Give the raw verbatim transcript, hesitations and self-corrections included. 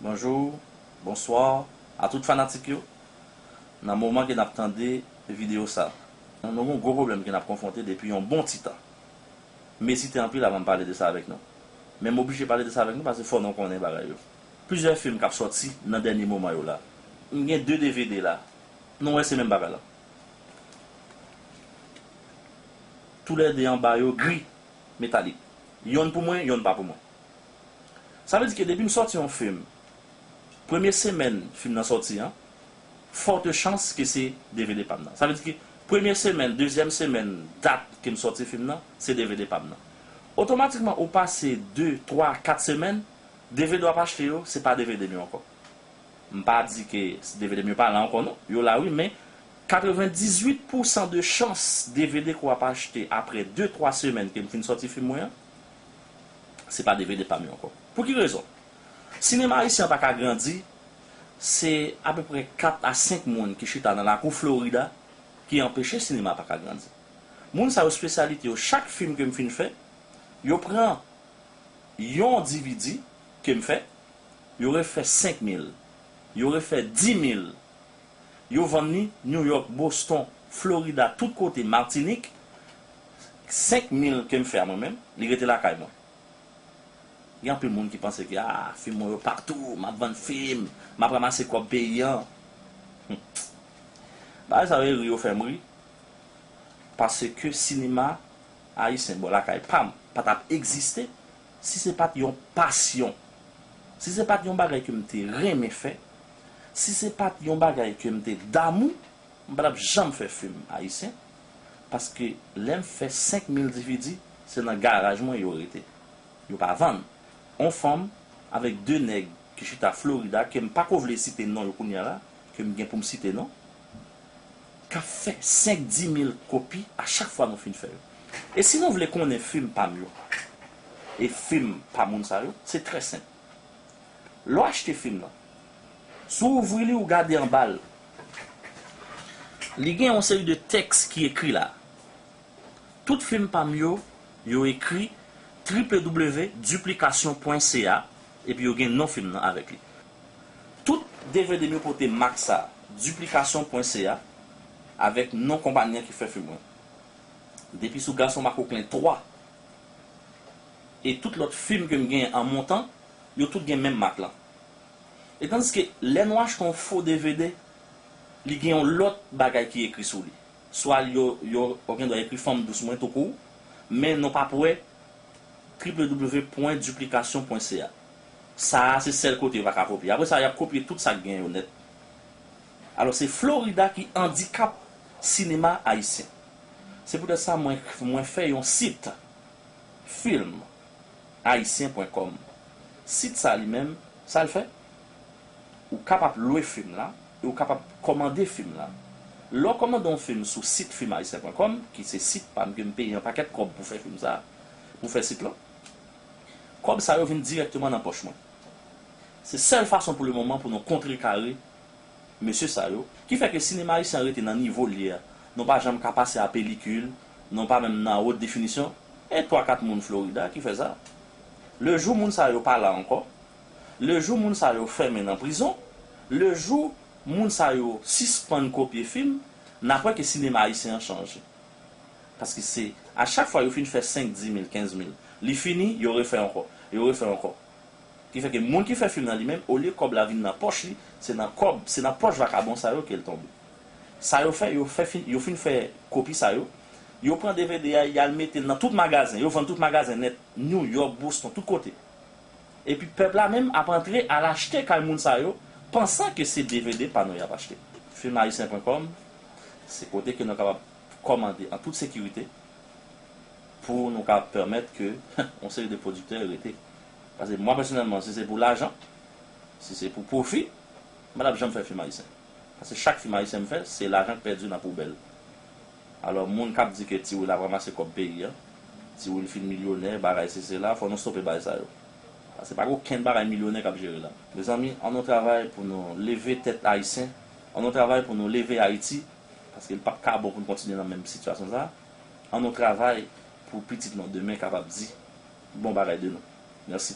Bonjou, bonswa a tout fanatik yo. Nan moman ke n ap tande videyo sa, nou gen yon gwo pwoblèm ke n ap konfwonte depi yon bon ti tan. M ezite anpil avan m pale de sa avèk nou. Men m oblije pale de sa avèk nou paske fò nou konnen bagay yo. Plizyè fim k ap sòti nan dènye moman yo la. M gen de D V D la. Nou wè se menm bagay la. Toulède anba yo gri, metalik. Yonn pou mwen, yonn pa pou mwen. Sa vle di ke depi m sòti yon fim, premye semèn fim nan sòti an, fòte chans ke se D V D pa m nan. Sa vle di ke premye semèn, dezyèm semèn, dat ke m sòti fim nan, se D V D pa m nan. Otomatikman, ou pase de, twa, kat semèn, D V D w ap achte yo, se pa D V D m yo ankò. M pa di ke D V D m yo pa la ankò non, yo la wi, men katrevendizuit pousan de chans D V D ke w ap achte apre de, twa semèn ke m fin sòti fim mwen an, se pa D V D pa m yo ankò. Pou ki rezon? Sinema ayisyen an pa ka grandi, se apeprè kat a senk moun ki chita nan lakou Florida ki anpeche sinema pa ka grandi. Moun sa yo espesyalite yo, chak fim ke m fin fè, yo pran yon D V D ke m fè, yo refè senk mil, yo refè di mil, yo vann li New York, Boston, Florida, tout kote, Matinik, senk mil ke m fè a mwen menm, li rete lakay mwen. Gen anpil moun ki panse ke, ah, fim mwen yo patou, m ap vann fim, m ap ranmase kòb peyi an. Hmm. Bagay sa yo e ri yo fè m ri. Paske sinema ayisyen bò lakay pa m pa t ap egziste si se pa t yon pasyon, si se pa t yon bagay ke m te renmen fè, si se pa t yon bagay ke m te damou, m pa t ap janm fè fim ayisyen. Paske lè m fè senk mil D V D, se nan garaj mwen yo rete. Yo pa vann. On fanm avèk de nèg ki chita Florida, ke m pa ko vle site non yo kounye a la, ke m gen pou m site non, k ap fè senk, di mil kopi a chak fwa nou fin fè yo. E si nou vle konnen fim pa m yo, e fim pa moun sa yo, se trè senp. Lè w achte fim nan, si w ouvri li, ou gade anba l, li gen yon seri de tèks ki ekri la. Tout fim pa m yo, yo ekri triple w duplikasyon pwen C A, epi yo gen non fim nan avèk li. Tout D V D m yo pote mak sa, duplikasyon pwen C A, avèk non konpayi an ki fè fim mwen. Depi sou Gason Makoklen twa, e tout lòt fim ke m genyen an montan, yo tout gen menm mak lan. E tandiske lè nou achte yon fo D V D, li gen yon lòt bagay ki ekri sou li. Swa yo, yo, yo gendwa ekri fanm dous mwen toukou, men nou p ap wè triple W pwen duplikasyon pwen C A. Sa a se sèl kote yo pa ka kopye. Apre sa, y ap kopye tout sa k gen yo nèt. Alò, se Florida ki andikap sinema ayisyen. Se poutèt sa mwen, mwen fè yon sit film ayisyen pwen kòm. Sit sa li menm, sa l fè? Ou kapab lwe fim la, e ou kapab kòmande fim la. Lè w kòmande yon fim sou sit film ayisyen pwen kòm, ki se sit pa m ke m peye yon pakèt kòb pou fè fim sa, pou fè sit lan, kòb sa yo vin dirèkteman nan pòch mwen. Se sèl fason pou le moman pou nou kontrekare mesye sa yo, ki fè ke sinema ayisyen an rete nan nivo l ye a. Nou pa janm ka pase a pelikil, nou pa menm nan wot definisyon. E twa kat moun Florida ki fè sa. Le jou moun sa yo pa la ankò, le jou moun sa yo fèmen nan prizon, le jou moun sa yo sispann kopye fim, n ap wè ke sinema ayisyen an chanje. Paske se a chak fwa yo fin fè senk, di mil, kenz mil, li fini, yo refè ankò, yo refè ankò. Ki fè ke moun ki fè fim nan li menm, olye kòb la vin nan pòch li, se nan kòb, se nan pòch vakabon sa yo ke l tonbe. Sa yo fè, yo fè fin, yo fin fè kopi sa yo, yo pran D V D a, y al mete l nan tout magazen, yo vann tout magazen nèt, New York, Boston, tout kote. Epi pèp la menm ap antre al achte kay moun sa yo, pansan ke se D V D pa nou y ap achte. Film ayisyen pwen kòm, se kote ke nou kapab kòmande an tout sekirite pou nou ka pèmèt ke yon seri de pwodiktè rete. Paske mwen pèsonèlman, si se pou lajan, si se pou pwofi, m pa t ap janm fè film ayisyen. Paske chak film ayisyen m fè, se lajan k pèdi nan poubèl. Alò, moun k ap di ke Ti Will ap ranmase kòb peyi a, Ti Will fin milyonè, bagay se sela, fò nou stope bagay sa yo. Paske pa gen okenn bagay milyonè k ap jere la. Mezanmi, ann nou travay pou nou leve tèt ayisyen, ann nou travay pou nou leve Ayiti, paske l p ap ka bon pou n kontinye nan menm sitiyasyon sa a. Ann nou travay pou pitit nou demen kapab di bon bagay de nou. Mèsi.